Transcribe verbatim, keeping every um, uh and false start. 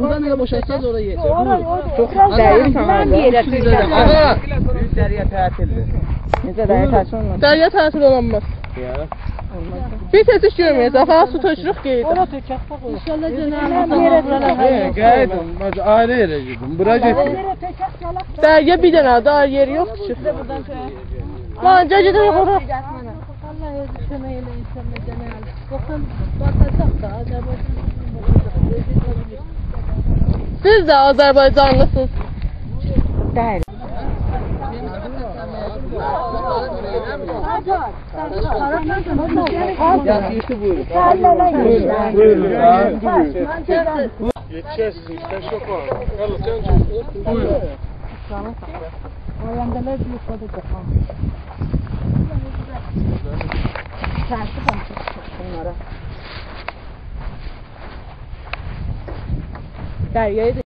بورادان ائله بوشالتساز اورا یئیه‌جک. اورا، اورا. چوخ راحت. ده‌ییر سانا دا. بیر یئره، بیر یئره. آها. دریا تعطیلدیر. نئجه دریا تعطیل اولماز؟ دریا تعطیل اولانماز. یا. بیر تئز ایش گؤرمه‌یه‌جک. آخی سو تؤکوروک، قئییدک. اورا تؤکک، باخ، اورا. ان‌شاءالله جناب. هه، قاییدین. باخ، آیری یئره گئدین. بورا گئتمه‌یین. دریا بیر دنه ده، آیری یئری یوخدور کی. لان، گل گئدک اورا. الله اؤزو کؤمک ائله‌یه ان‌شاءالله جناب. یوخسا باتاجاق دا، آذربایجان باتاجاق. سیز ده آذربایجانلی‌سینیز. دئییل. یاخشی، بویورون. بویورون، بویورون. یئتیشرسینیز، ایشلر چوخ وار. بویورون. آینده‌لر بیر یوخلادا چیخمام. ترسی قونشو چیخیر بونلارا. دریایی دا